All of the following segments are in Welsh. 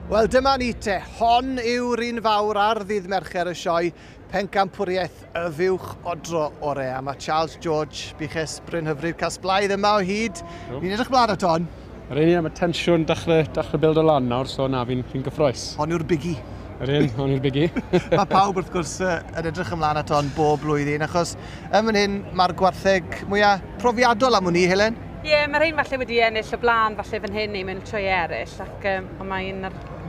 Wel, dyma ni te. Hon yw'r un fawr ar ddydd Mercher y sioe, pencampwriaeth y fuwch odro ore. A mae Charles George, buches Brynhyfryd Casblaidd yma o hyd. Ni'n edrych mlaen at hon. Yr un, mae tensiwn dechrau build o lan nawr, so na, fi'n gyffroes. Hon yw'r biggie. Yr un, hon yw'r biggie. Mae pawb wrth gwrs yn edrych ymlaen at hon bob blwyddyn, achos yn fan hyn mae'r gwartheg mwyaf profiadol am hwn i, Helen. Ie, yeah, mae rhain falle wedi ennill o blaen falle fan hyn neu mewn troi eraill, ac ond mae'n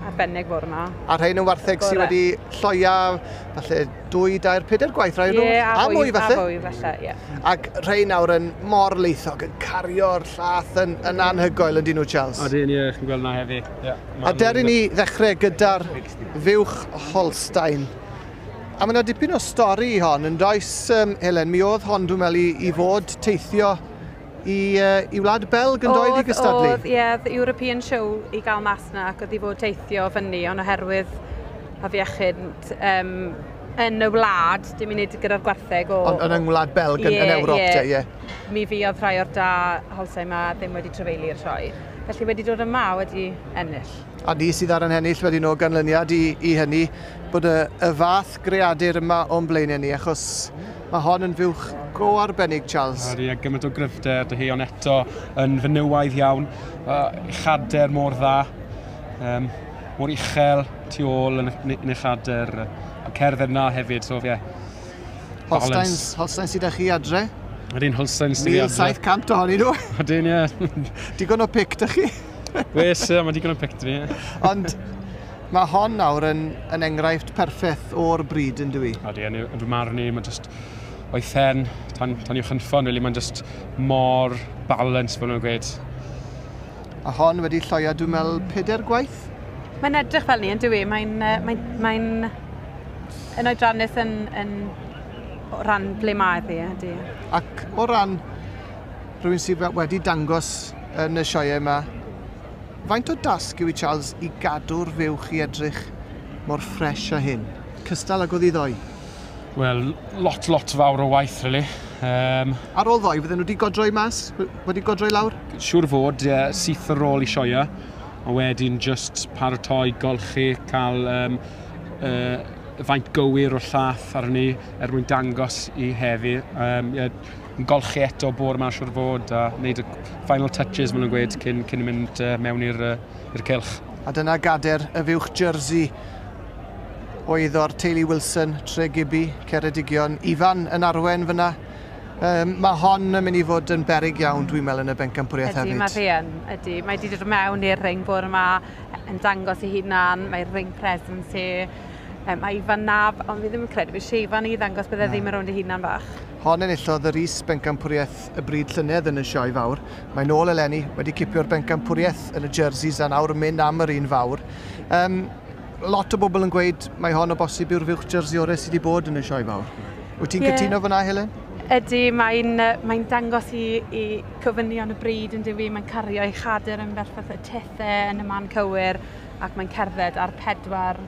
arbennig fawr yma. A rhain yn wartheg sydd wedi lloia falle 2, 3, 4 gwaith rhai nhw? Ie, a mwy falle. A fwy falle, ie. Ac rhain nawr yn mor leithog, yn cario'r llath yn anhygoel yn dyn nhw, Charles. Odyn, ie, chi'n gweld na heddi. Yeah, a der i ni ddechrau gyda'r fuwch Holstein. A mae yna dipyn o stori i hon, yn does, Helen, mi oedd hon, dwi'n meddwl, i fod teithio i Wlad Belg yn doedd i gystadlu? Oedd, ie, the European Show i gael mas na, ac oedd i fod teithio fyny, ond oherwydd afiechyd yn y wlad, dim i wneud gyda'r gwartheg o... Ond yn Ngwlad Belg, yn Ewrop, te, ie. Mi fuodd rhai o'r da Holstein ma ddim wedi trafeilu'r sioe. Felly wedi dod yma, wedi ennill. A ni sydd ar yn ennill wedyn o ganlyniad i hynny, bod y fath greadur yma o'n blaenau ni, achos mae hon yn fuwch go arbennig, Charles. Ydy, a gymaint o gryfder dy hi, ond eto yn fenywaidd iawn, chader mor dda, mor uchel tu ôl yn ei chader, a cerdded na hefyd, so ie. Holstein sydd â chi adre? Ydy'n Holstein sydd i adre. 1700 ohonyn nhw. Ydyn, ie. Digon o pic da chi? Wes, mae digon o pic da fi. Ond mae hon nawr yn enghraifft perffaith o'r bryd, yn dwi? Ydy, yn fy marn i, mae just o'i phen, tan i'w chynffon, really, mae'n just mor balance, fel nhw'n gweud. A hon wedi lloia, dwi'n meddwl, 4 gwaith? Mae'n edrych fel ni, yn dwi. Mae'n yn oedrannus yn o ran ble mae ddi, ydy. Ac o ran rhywun sydd wedi dangos yn y sioe yma, faint o dasg yw i Charles i gadw'r fuwch i edrych mor ffres â hyn? Cystal ag oedd i ddoe? Wel, lot fawr o waith, really. Ar ôl ddoe, fydden nhw wedi godroi mas? Wedi godroi lawr? Siŵr fod, ie, syth ar ôl i sioe. A wedyn just paratoi, golchi, cael faint gywir o llath arni er mwyn dangos i heddi. Golchi eto bore yma siŵr fod a wneud y final touches, maen nhw'n gweud, cyn mynd mewn i'r cylch. A dyna gader y fuwch Jersey oedd o'r teulu Wilson, Tregibi, Ceredigion. Ifan yn arwen fyna. Mae hon yn mynd i fod yn beryg iawn, dwi'n meddwl, yn y bencampwriaeth hefyd. Ydy, mae hi yn. Ydy. Mae wedi dod mewn i'r ring bore yma, yn dangos ei hunan, mae'r ring presence hi. Mae Ifan naf, ond fi ddim yn credu, fi eisiau Ifan i ddangos bydde ddim yn rownd ei hunan bach. Hon enillodd yr is bencampwriaeth y bryd llynedd yn y sioe fawr. Mae'n ôl eleni, wedi cipio'r bencampwriaeth yn y jerseys a nawr yn mynd am yr un fawr. Lot o bobl yn gweud mae hon o bosib yw'r fuwch jersey orau sydd wedi bod yn y sioe fawr. Wyt ti'n cytuno fyna, Helen? Ydy, mae'n dangos i cyfynion y bryd yn dywi, mae'n cario ei chader yn berffaith, y tethau yn y man cywir, ac mae'n cerdded ar 4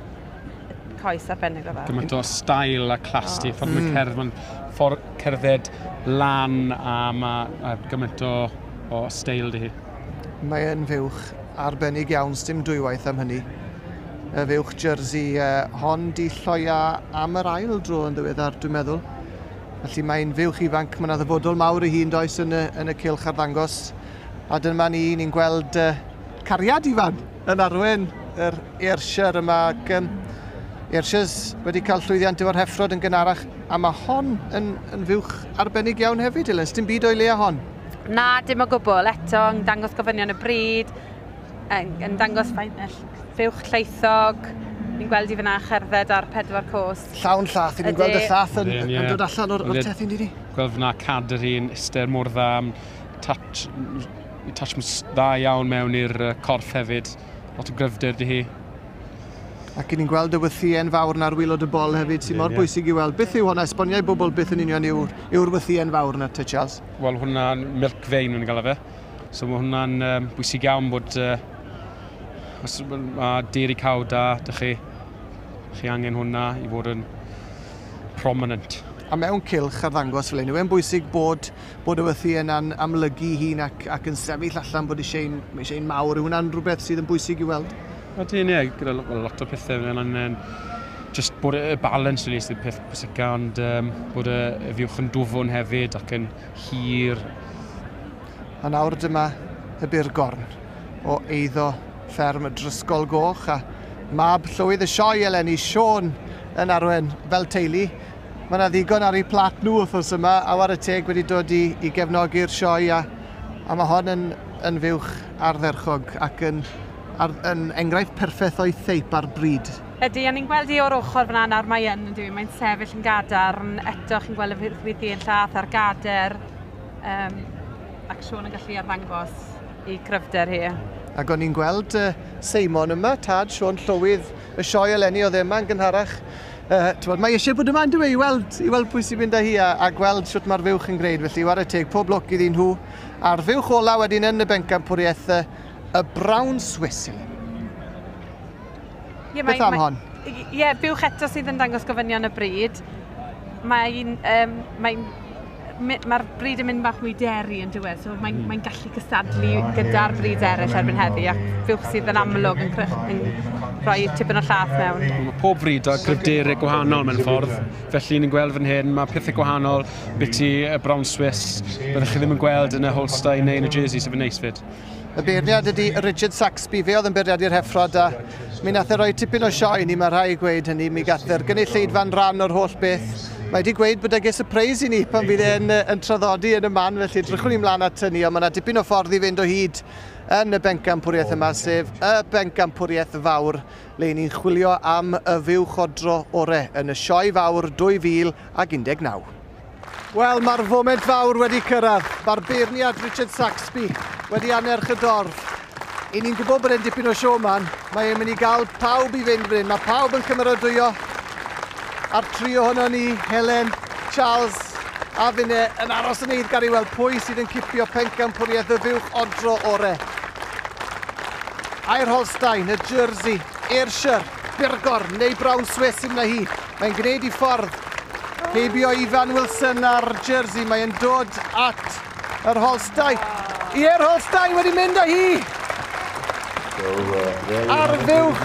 coes arbennig o fe. Gymaint o style a class ti, ffordd mae'n cerdded, mae'n ffordd cerdded lan a mae gymaint o steil di hi. Mae'n fuwch arbennig iawn, sdim dwywaith am hynny. Y fuwch Jersey hon di lloia am yr ail dro yn ddiweddar, dwi'n meddwl. Felly mae'n fuwch ifanc, mae yna ddyfodol mawr ei hun does yn y cylch arddangos. A dyma ni'n gweld cariad Ifan yn arwen yr Ayrshire yma. Ac, Ayrshires wedi cael llwyddiant efo'r heffrod yn gynharach, a mae hon yn fuwch arbennig iawn hefyd, Helen. Sdim byd o'i le â hon? Na, dim o gwbl. Eto, yn dangos gofynion y bryd, yn dangos fuwch llaethog. Ni'n gweld i fyna cherdded ar 4 cos. Llawn llath, ni'n gweld y llath yn dod allan o'r tethyn, ni? Gweld fyna cadr hi'n iste mor dda, touch dda iawn mewn i'r corff hefyd. Lot o gryfder di hi. Ac ni'n gweld y wythïen fawr na'r waelod y bol hefyd, sy'n mor bwysig i weld. Beth yw hwnna? Esboniau bobl beth yn union yw'r wythïen fawr na te, Charles? Wel, hwnna'n milk vein yn gael fe. So mae hwnna'n bwysig iawn bod os mae dairy cow da, dych chi angen hwnna i fod yn prominent. A mewn cylch arddangos fel hyn, yw e'n bwysig bod y wythïen yn amlygu hun ac yn sefyll allan bod eisiau un mawr. Yw hwnna'n rhywbeth sydd yn bwysig i weld? Ydyn, ie, gyda lot o pethau fan hyn. Just bod y balance really sydd peth pwysica, ond bod y fuwch yn dwfwn hefyd ac yn hir. A nawr dyma y Byrgorn o eiddo fferm y Drysgol Goch a mab llywydd y sioe eleni, Siôn, yn arwen fel teulu. Mae yna ddigon ar eu plat nhw wythnos yma, a war y teg wedi dod i gefnogi'r sioe, a mae hon yn fuwch ardderchog ac yn enghraifft perffaith o'i theip ar bryd. Ydy, a ni'n gweld hi o'r ochr fyna nawr, mae yn, yndw, mae'n sefyll yn gadarn, eto chi'n gweld y chwyddi'n llath a'r gader, ac Siôn yn gallu arddangos i cryfder hi. Ac o'n i'n gweld Seimon yma, tad Siôn Llywydd y sioe eleni, oedd yma yn gynharach. Mae eisiau bod yma yn dweud i weld pwy sy'n mynd â hi a gweld sut mae'r fuwch yn gwneud. Felly, ware teg, pob lwc iddyn nhw. A'r fuwch ola wedyn yn y bencampwriaeth, y Brown Swiss. Yeah, beth am hon? Ie, buwch eto sydd yn dangos gofynion y bryd. Mae'r bryd yn mynd bach mwy deri yn diwedd, so mae'n gallu cystadlu gyda'r bryd eraill erbyn heddi, ac fuwch sydd yn amlwg yn rhoi tipyn o llath mewn. Mae pob bryd a gryfderau gwahanol mewn ffordd, felly ni'n gweld fan hyn, mae pethau gwahanol, biti y Brown Swiss, byddwch chi ddim yn gweld yn y Holstein neu yn y Jersey, sef yn neis fyd. Y beirniad ydy Richard Saxby, fe oedd yn beirniadu'r heffrod a mi nath e roi tipyn o sioe ni, mae rhai gweud hynny, mi gath e'r gynulleidfa'n rhan o'r holl beth. Mae wedi gweud bod e surprise i ni pan fydd e'n yn traddodi yn y man, felly drychwn ni mlaen at hynny, ond mae yna dipyn o ffordd i fynd o hyd yn y bencampwriaeth yma, sef y bencampwriaeth fawr, le ni'n chwilio am y fuwch odro ore yn y sioe fawr 2019. Wel, mae'r foment fawr wedi cyrraedd. Mae'r beirniad Richard Saxby wedi anerch y dorf. I ni'n gwybod bod e'n dipyn o showman. Mae e'n mynd i gael pawb i fynd fan hyn. Mae pawb yn cymeradwyo. A'r tri ohono ni, Helen, Charles a finne, yn aros yn eiddgar i weld pwy sydd yn cipio pencampwriaeth y fuwch odro ore. Ai'r Holstein, y Jersey, Ayrshire, Byrgorn neu Brown Swiss sy'n na hi. Mae'n gwneud i ffordd heibio Ifan Wilson a'r Jersey. Mae'n dod at yr Holstein. Ie'r Holstein wedi mynd â hi! A'r fuwch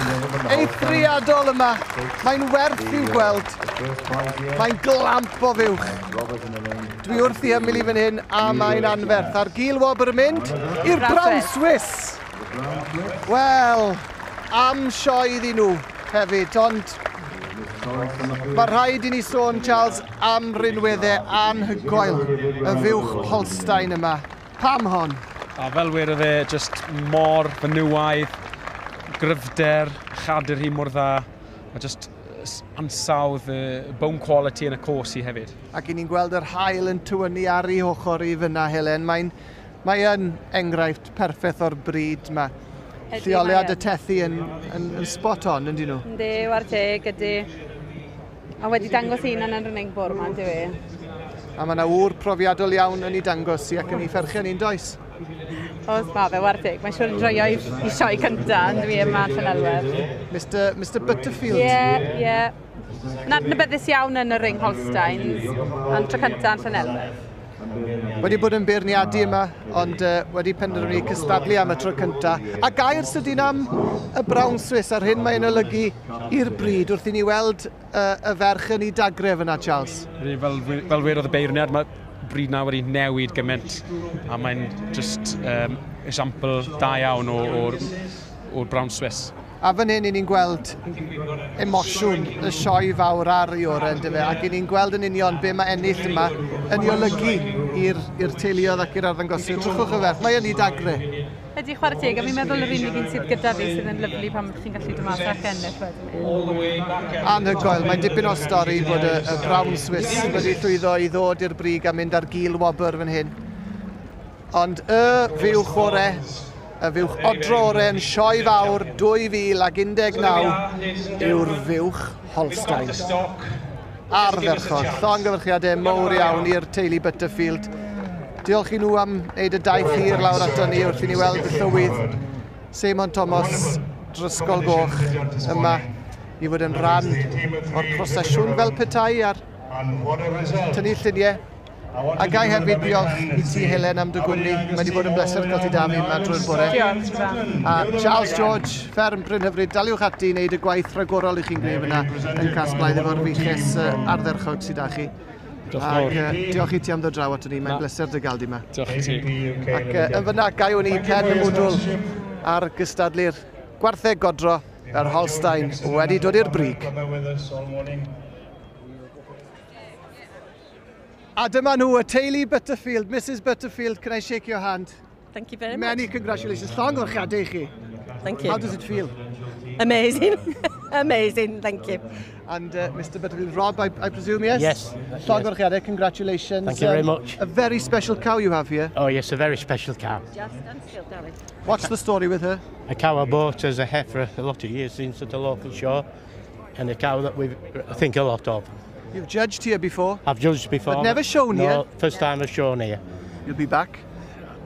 eithriadol yma. Mae'n werth i'w gweld. Mae'n glamp o fuwch. Dwi wrth i ymyl i fan hyn a mae'n anferth. A'r gil wobr yn mynd i'r Brown Swiss. Wel, am sioe iddyn nhw hefyd, ond mae rhaid i ni sôn, Charles, am rinweddau anhygoel y fuwch Holstein yma. Pam hon? A fel wedodd e, just mor fenywaidd, gryfder, chadur hi mor dda, a just ansawdd, bone quality yn y cos hi hefyd. Ac i ni'n gweld yr haul yn tywynnu ar ei hochr i fyna, Helen. Mae yn enghraifft perffaith o'r bryd yma. Lleoliad y tethu yn spot on, yndyn nhw? Yndi, war teg, ydy. A wedi dangos un yn yr unig bwr yma, ynddi fi. A mae yna ŵr profiadol iawn yn ei dangos i ac yn ei fferchen ni'n does? Oes, ma fe, war teg. Mae'n siŵr yn joio i sioe cyntaf, yn dwi yma yn Llanelwedd. Mr Butterfield. Ie, ie. Yn adnabyddus iawn yn y ring Holsteins, ond tro cyntaf yn Llanelwedd. Wedi bod yn beirniadu yma, ond wedi penderfynu cystadlu am y tro cyntaf. A gair sydyn am y Brown Swiss a'r hyn mae'n olygu i'r bryd wrth i ni weld y ferch yn ei dagref yna, Charles. Fel wedodd y beirniad, mae bryd na wedi newid gymaint, a mae'n just esiampl da iawn o'r Brown Swiss. A fan hyn, ni'n gweld emosiwn y sioe fawr ar ei orau, yndyfe, ac ni'n gweld yn union be mae ennill yma yn ei olygu i'r teuluoedd ac i'r arddangoswyr. Drychwch y ferch, mae yn ei dagre. Ydy, chwarae teg, a fi'n meddwl yr unig un sydd gyda fi sydd yn lyflu pan chi'n gallu dod mas ac ennill wedyn. Anhygoel, mae'n dipyn o stori bod y Brown Swiss wedi llwyddo i ddod i'r brig a mynd ar gil wobr fan hyn. Ond y fuwch ore, y fuwch odro ore yn sioe fawr 2019 yw'r fuwch Holstein. Ardderchog, llongyfarchiadau mowr iawn i'r teulu Butterfield. Diolch i nhw am wneud y daith hir lawr ato ni wrth i ni weld y llywydd Seimon Thomas Drysgol Goch yma i fod yn rhan o'r prosesiwn fel petai ar tynnu lluniau. A gai hefyd diolch i ti, Helen, am dy gwmni. Mae wedi bod yn bleser cael ti da fi yma drwy'r bore. Diolch. A Charles George, fferm Brynhyfryd, daliwch ati i wneud y gwaith rhagorol i chi'n gwneud fyna yn Casblaidd efo'r fuches ardderchog sydd â chi. Diolch. Ac diolch i ti am ddod draw ato ni, mae'n bleser dy gael di yma. Diolch i ti. Ac yn fyna, gaiwn ni pen y mwdwl ar gystadlu'r gwartheg godro, yr Holstein wedi dod i'r brig. A dyma nhw, y teulu Butterfield. Mrs Butterfield, can I shake your hand? Thank you very Many much. Congratulations. Llongyfarchiadau i chi. Thank you. How does it feel? Amazing. Amazing, thank you. And Mr Butterfield, Rob, I presume, yes? Yes. Llongyfarchiadau, congratulations. Thank you very much. A very special cow you have here. Oh yes, a very special cow. Just stand still, darling. What's the story with her? A cow I bought as a heifer a lot of years since at the local show, and a cow that we think a lot of. You've judged here before. I've judged before. But never shown no, here? First time I've shown here. You'll be back.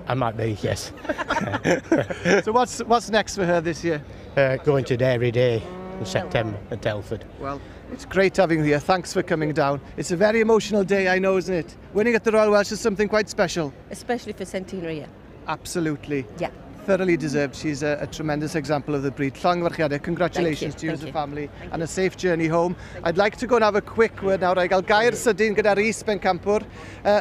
I might be, yes. So what's next for her this year? Going to Dairy Day in September at Telford. Well, it's great having you here. Thanks for coming down. It's a very emotional day, I know, isn't it? Winning at the Royal Welsh is something quite special. Especially for centenary year. Absolutely. Yeah. Thoroughly deserved. She's a tremendous example of the breed. Llongyfarchiadau, congratulations to you thank as a you. family and a safe journey home. I'd like to go and have a quick word now. I gael gair sydyn gyda Rhys Bencampwr,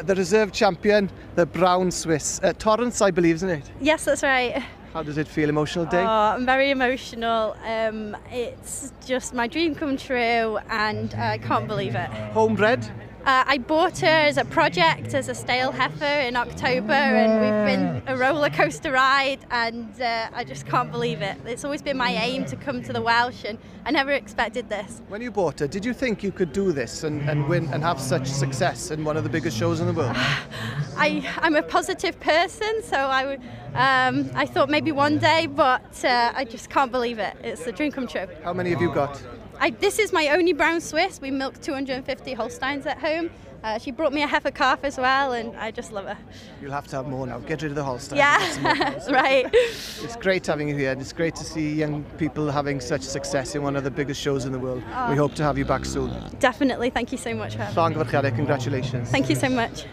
the reserve champion, the Brown Swiss. Torrance, I believe, isn't it? Yes, that's right. How does it feel? Emotional day? Oh, I'm very emotional. It's just my dream come true and I can't believe it. Homebred? I bought her as a project, as a stale heifer in October, and we've been a roller coaster ride, and I just can't believe it. It's always been my aim to come to the Welsh, and I never expected this. When you bought her, did you think you could do this and win and have such success in one of the biggest shows in the world? I'm a positive person, so I thought maybe one day, but I just can't believe it. It's a dream come true. How many have you got? This is my only brown Swiss. We milk 250 Holsteins at home. She brought me a heifer calf as well, and I just love her. You'll have to have more now. Get rid of the Holstein. Yeah, right. It's great having you here, and it's great to see young people having such success in one of the biggest shows in the world. Oh. We hope to have you back soon. Definitely. Thank you so much for having me. Llongyfarchiadau, congratulations. Thank you so much.